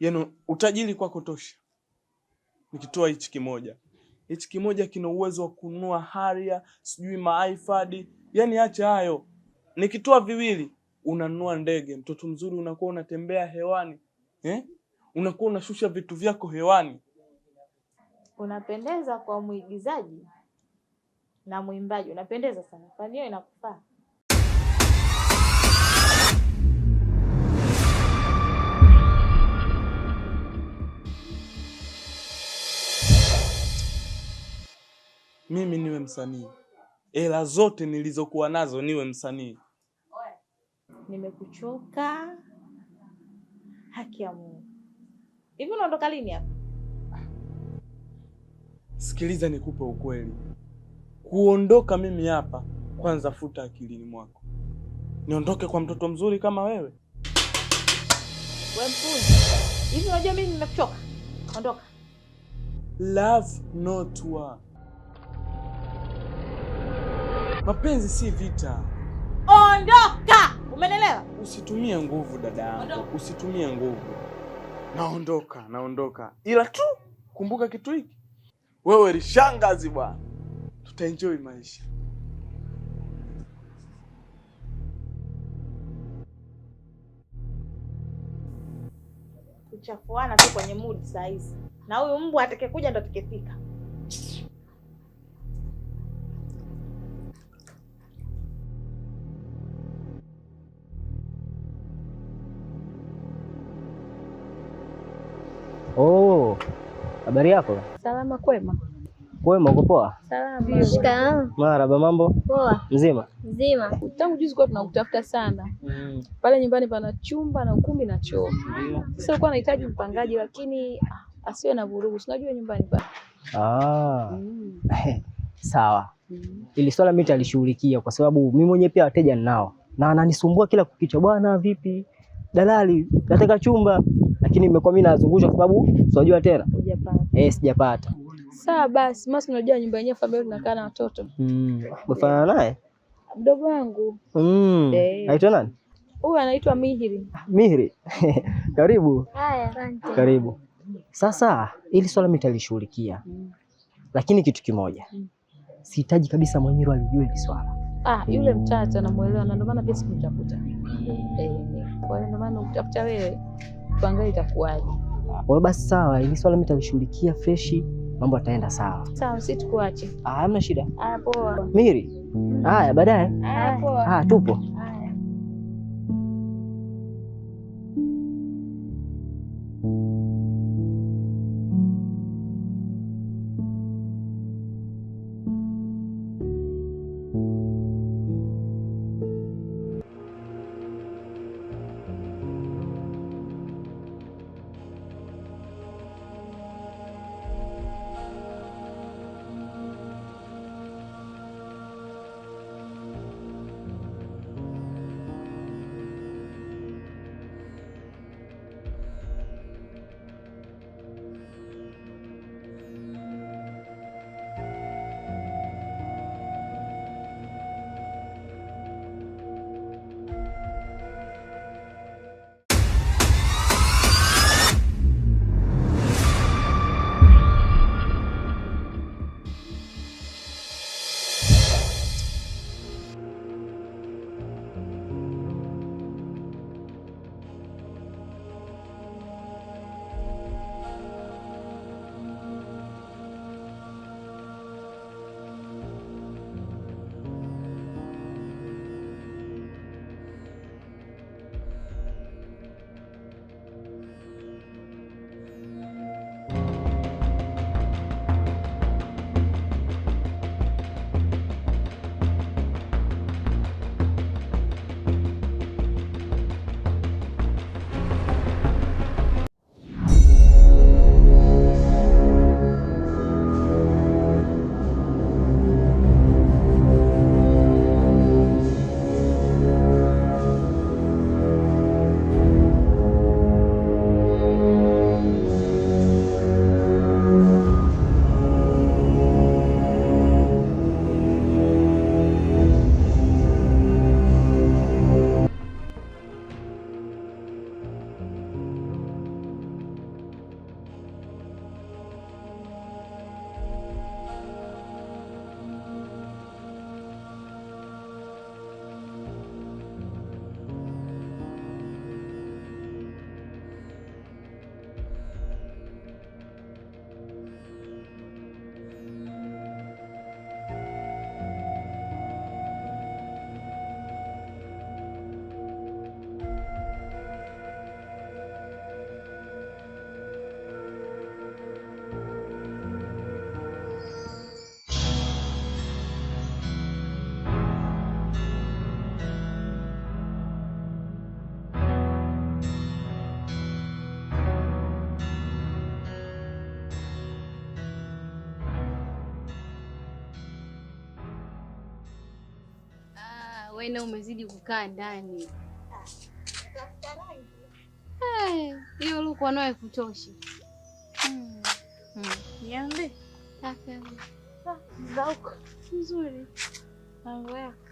Yaani utajiri kwako tosha. Nikitoa hichi kimoja. Hichi kimoja kina uwezo wa kununua Harrier, sijui ma-iPad. Yaani acha hayo. Nikitoa viwili unanunua ndege, mtoto mzuri, unakuwa unatembea hewani. Eh? Unakuwa unashusha vitu vyako hewani. Unapendeza kwa mwigizaji na mwimbaji, unapendeza sana. Fani hiyo inakufaa. Mimi niwe msanii. Hela zote nilizokuwa nazo niwe msanii. Nimekuchoka. Haki ya Mungu. Hivi unaondoka lini hapa? Sikiliza nikupe ukweli. Kuondoka mimi hapa, kwanza futa akilini mwako. Niondoke kwa mtoto mzuri kama wewe? Wewe mpuzi. Hivi unajua mimi nimekuchoka? Ondoka. Love not war. Mapenzi si vita. Ondoka! Umeelewa? Usitumie nguvu dada yangu. Ondoka. Usitumie nguvu. Naondoka, naondoka. Ila tu kumbuka kitu hiki. Wewe ni shangazi bwana. Tutaenjoy maisha. Kuchafuana tu kwenye mood saa hizi. Na huyu mbwa atakayekuja ndo atakayefika. Oh, habari yako? Salama, kwema. Kwema, uko poa? Salama. Shikamoo. Marhaba, mambo? Poa. Mzima? Mzima. Tangu juzi kwa tunakutafuta sana. Pale nyumbani pana chumba na ukumbi na choo. Sasa ulikuwa unahitaji mpangaji lakini asiwe na vurugu. Si unajua nyumbani pale. Sawa. Ili swala mimi nitalishughulikia kwa sababu mimi mwenyewe pia wateja ninao. Na ananisumbua kila kukicha, bwana vipi? Dalali, nataka chumba. Lakini nimekuwa mimi nazungusha kwa sababu unajua tena. Hujapata. Sijapata. Sawa basi, maana unajua nyumba yenyewe familia tunakaa na watoto. Umefanana naye? Mdogo wangu. Anaitwa nani? Huyu anaitwa Mihiri. Mihiri. Karibu. Haya, asante. Karibu. Sasa ili swala mimi nitalishughulikia. Lakini kitu kimoja. Sihitaji kabisa Mwanyiru alijue hili swala. Yule mtata namuelewa na ndio maana pia sikumtafuta. Kwa hiyo ndio maana ukitafuta wewe tuangalie itakuwaje. Kwa hiyo basi sawa, ili swala mimi nitalishughulikia freshi, mambo yataenda sawa. Sawa, sisi tukuache. Hamna shida. Poa. Mihiri. Haya, baadaye. Poa. Tupo. Haya. Wewe na umezidi kukaa ndani. Hiyo luku nayo kutoshi. Niambie. Afya. Za huko. Nzuri. Mambo yako?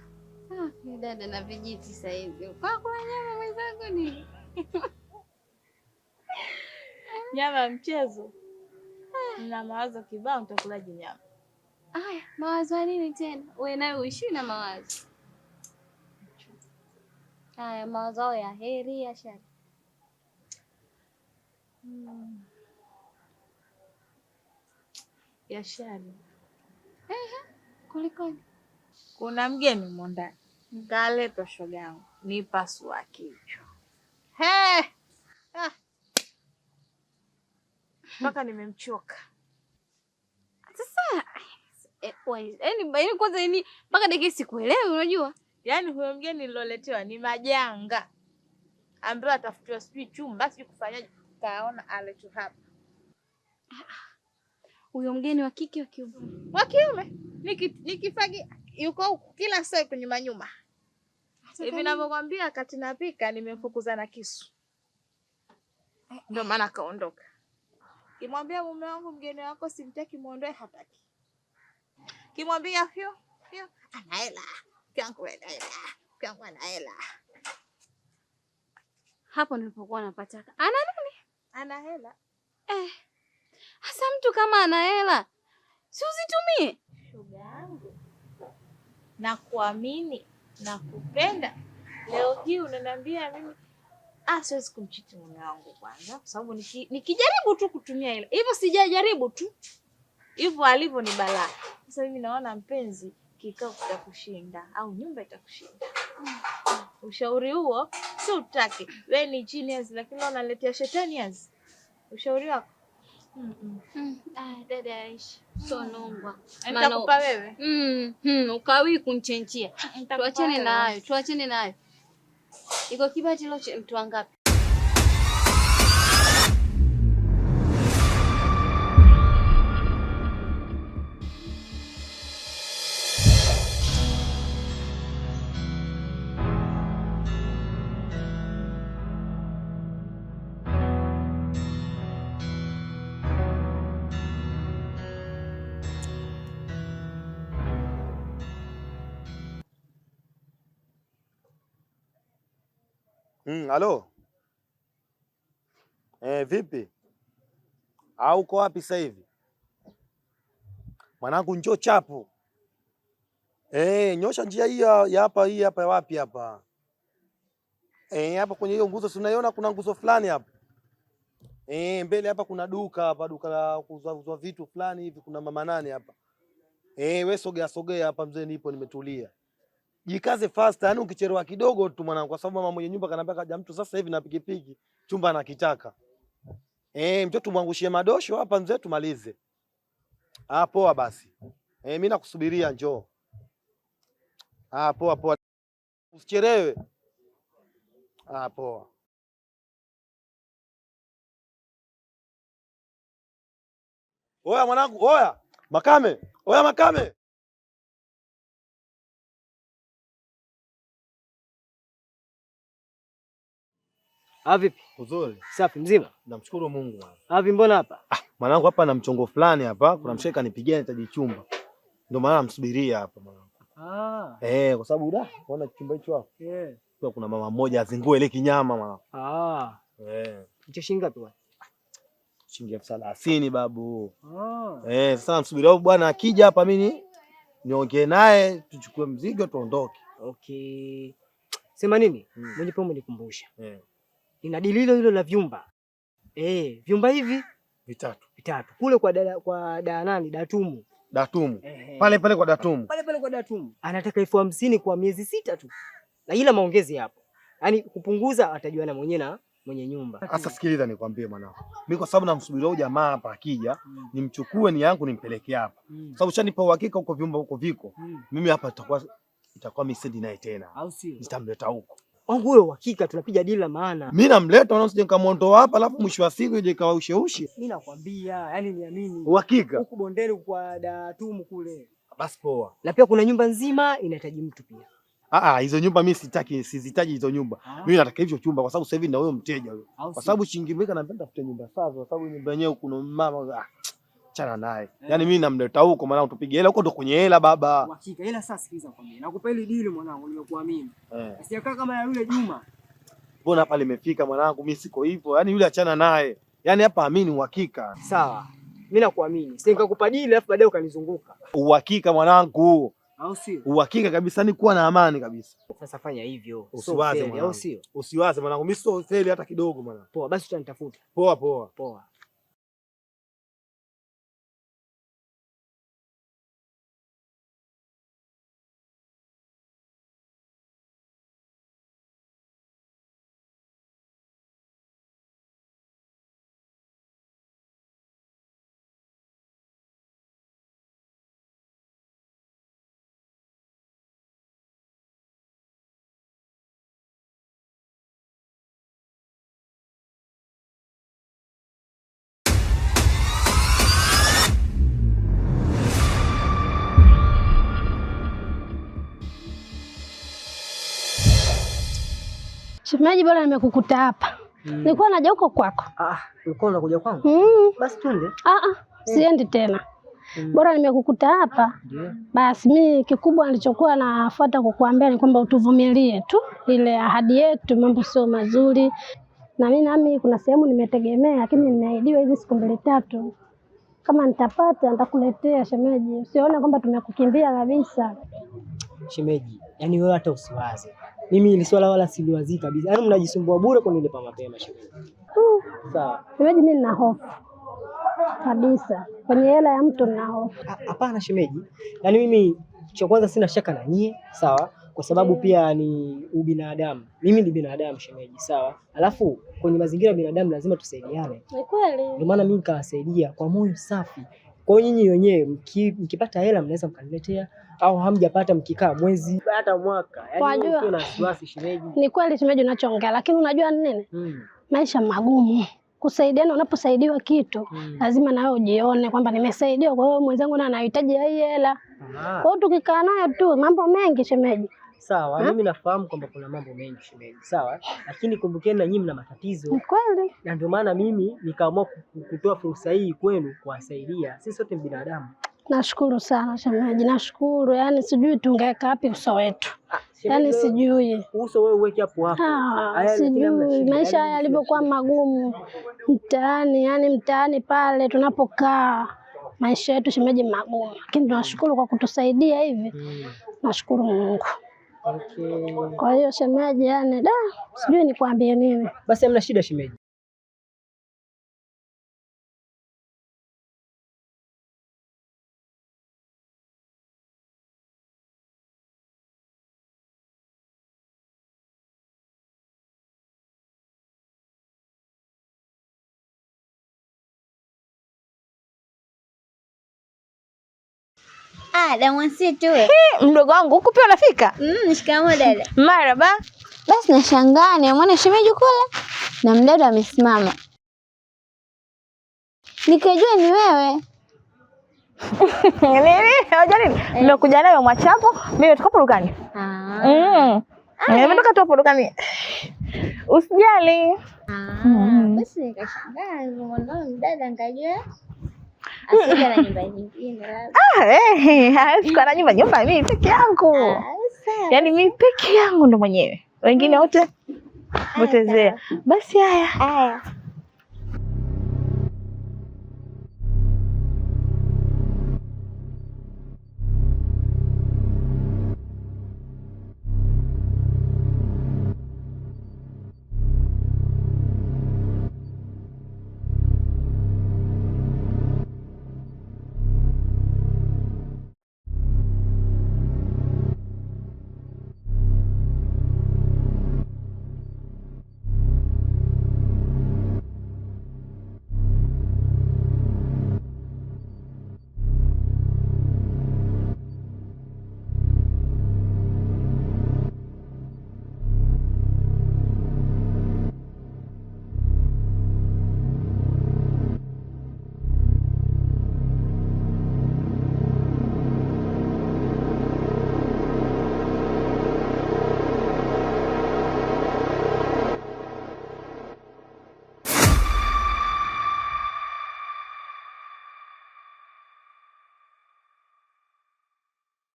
Ah, dada na vijiti sasa hivi. Kwa kula nyama mwenzangu ni. Nyama mchezo. Na mawazo kibao nitakulaje nyama? Aya, mawazo ya nini tena? Wewe nawe uishi na mawazo. Aya, mawazo ya heri ya shari. Ya shari. Kulikoni? Kuna mgeni humo ndani. Kaletwa shoga yangu. Ni pasua kichwa. He! Ah. Mpaka nimemchoka. Sasa yaani kwanza ni mpaka dakika sikuelewi unajua? Yaani huyo mgeni niloletewa ni majanga. Ambaye atafutiwa sijui chumba, sijui kufanyaje. Kaona aletwe hapa. Huyo mgeni wa kike wa kiume? Wa kiume. Nikifagi yuko huku kila saa yuko nyuma nyuma. Hivi ninavyokuambia wakati napika nimemfukuza na kisu. Ndio maana kaondoka. Kimwambia mume wangu mgeni wako simtaki muondoe, hataki. Kimwambia hiyo hiyo ana hela. Kwangu ana hela. Kwangu ana hela. Hapo nilipokuwa napataka. Ana nini? Ana hela. Hasa mtu kama ana hela si uzitumie? Shoga yangu, nakuamini, nakupenda. Leo hii unaniambia mimi siwezi kumchiti mume wangu kwanza kwa sababu nikijaribu tu kutumia hela. Hivyo sijajaribu tu. Hivyo alivyo ni balaa. Sasa mimi naona mpenzi, kikao kitakushinda au nyumba itakushinda. Ushauri huo si utake. Wewe ni genius lakini unaletea shetani. Ushauri wako? Dada Aisha, so nongwa. Nitakupa wewe. Ukawi kunchenchia. Tuachane nayo, tuachane nayo. Iko kibati leo mtu wangapi? Halo. Vipi? Au uko wapi sasa hivi? Mwanangu njoo chapu. Nyosha njia hii ya hapa, hii hapa wapi hapa? Hapa kwenye hiyo nguzo si unaiona kuna nguzo fulani hapa. Mbele hapa kuna duka hapa, duka la kuuza vitu fulani hivi, kuna mama nani hapa. Wewe sogea sogea hapa mzee, nipo nimetulia. Jikaze fast, yani ukichelewa kidogo tu mwanangu, kwa sababu mama mwenye nyumba kaniambia kaja mtu sasa hivi na pikipiki, chumba anakitaka. Mtoto tumwangushie madosho hapa mzee tumalize. Ah, poa basi. Mimi nakusubiria njoo. Ah, poa poa. Usichelewe. Ah, poa. Oya mwanangu, oya. Makame, oya Makame. Vipi? Uzuri. Safi mzima? Namshukuru Mungu mwana. Avi mbona hapa? Mwanangu hapa na mchongo fulani hapa, kuna mshika kanipigia nahitaji chumba. Ndio maana namsubiria hapa mwanangu. Kwa sababu da, unaona chumba hicho hapo? Yeah. Kwa kuna mama mmoja azingue ile kinyama mwanangu. Hicho shilingi ngapi bwana? Shilingi 30,000 babu. Sasa namsubiria bwana akija hapa mimi niongee naye tuchukue mzigo tuondoke. Okay. Sema nini? Mwenye pombe nikumbusha. Nina dili hilo hilo la vyumba. Vyumba hivi vitatu. Vitatu. Kule kwa dada, kwa da nani? Datumu. Datumu. Pale pale kwa Datumu. Pale pale kwa Datumu. Anataka 50,000 kwa miezi 6 tu. Na ila maongezi hapo. Yaani kupunguza atajuana mwenyewe na mwenye nyumba. Sasa sikiliza nikwambie mwanangu. Mimi kwa sababu namsubiria huyu jamaa hapa akija, nimchukue ni yangu nimpeleke hapa. Sababu ushanipa uhakika huko vyumba huko viko. Mimi hapa itakuwa mimi sendi naye tena. Au sio? Nitamleta huko. Wangu huyo uhakika tunapiga dili la maana. Mimi namleta na usije nikamuondoa hapa alafu mwisho wa siku ije ikawa usheushe. Mimi nakwambia, yani niamini. Uhakika. Huku bondeni kwa Datumu kule. Basi poa. Na pia kuna nyumba nzima inahitaji mtu pia. Ah ah, hizo nyumba mimi sitaki, sizitaji hizo nyumba. Mimi nataka hicho chumba kwa sababu sasa hivi nina huyo mteja huyo. Kwa sababu shilingi mbili naambia tafute nyumba safi, kwa sababu nyumba yenyewe kuna mama chana naye. Yaani mimi namleta huko maana tupige hela huko ndo kwenye hela baba. Uhakika. Ila sasa sikiliza nikwambie. Nakupa hili dili mwanangu, nimekuamini. Sijakaa kama ya yule Juma. Mbona hapa limefika mwanangu, mimi siko hivyo. Yaani yule achana naye. Yaani hapa amini uhakika. Sawa. Mimi nakuamini. Sasa nikakupa dili alafu baadaye ukanizunguka. Uhakika mwanangu. Au sio? Uhakika kabisa, ni kuwa na amani kabisa. Sasa fanya hivyo. Usiwaze mwanangu. Au sio? Usiwaze mwanangu, mimi sio feli hata kidogo mwanangu. Poa, basi utanitafuta. Poa poa. Poa. Shemeji, bora nimekukuta hapa. Nilikuwa naja huko kwako. Ah, ulikuwa unakuja kwangu? Basi twende. Siendi tena. Bora nimekukuta hapa. Basi mi kikubwa nilichokuwa nafuata kukuambia ni kwamba utuvumilie tu ile ahadi yetu, mambo sio mazuri. Na mimi nami kuna sehemu nimetegemea, lakini nimeahidiwa hizi siku mbili tatu. Kama nitapata nitakuletea shemeji. Usione kwamba tumekukimbia kabisa. Shemeji, yani wewe hata usiwaze. Mimi hili swala wala siliwazii kabisa. Yaani mnajisumbua bure kunilipa mapema shemeji. Sawa. Shemeji, mimi nina hofu kabisa. Kwenye hela ya mtu nina hofu. Hapana shemeji. Yaani mimi cha kwanza sina shaka na nyie, sawa? Kwa sababu pia ni ubinadamu. Mimi ni binadamu shemeji, sawa? Alafu kwenye mazingira ya binadamu lazima tusaidiane. Ni kweli. Ndio maana mimi nikawasaidia kwa moyo safi. Kwa hiyo nyinyi wenyewe mkipata hela mnaweza mkaniletea, au hamjapata mkikaa mwezi hata mwaka. Yaani Wajua. usiwe na wasiwasi shemeji. Ni kweli shemeji unachoongea, lakini unajua nini? Maisha magumu. Kusaidiana, unaposaidiwa kitu lazima na wewe ujione kwamba nimesaidiwa, kwa hiyo mwenzangu naye anahitaji hii hela. Kwa hiyo tukikaa nayo tu mambo mengi shemeji. Sawa, mimi nafahamu kwamba kuna mambo mengi shemeji, sawa? Lakini kumbukeni na nyinyi mna matatizo. Ni kweli. Na ndio maana mimi nikaamua kutoa fursa hii kwenu kuwasaidia. Sisi sote ni binadamu. Nashukuru sana shemeji, nashukuru. Yaani sijui tungeweka wapi uso wetu. Shemeji, Yaani sijui. Uso wewe uweke hapo hapo. Haya, lakini hamna Sijui shida. maisha Yaani haya yalivyokuwa magumu mtaani, yani mtaani pale tunapokaa maisha yetu shemeji magumu, lakini tunashukuru kwa kutusaidia hivi. Nashukuru Mungu. Okay. Kwa hiyo shemeji, yani da, sijui nikwambie nini. Basi hamna shida shemeji. Ah, damwansi tu. Mdogo wangu huku pia unafika? Shikamoo dada. Marhaba. Basi nashangaa nimwone shemeji kule na mdada amesimama. Nikajua ni wewe. Nini? Unajua nini? Nimekuja naye mwachapo, mimi natoka hapo dukani. Nimetoka tu hapo dukani. Usijali. Basi nikashangaa nilipomwona mdada nikajua asije na nyumba nyingine labda. Hawezi kuwa na nyumba mimi peke yangu. Yaani mimi peke yangu ndo mwenyewe. Wengine wote potezea. Basi haya. Haya.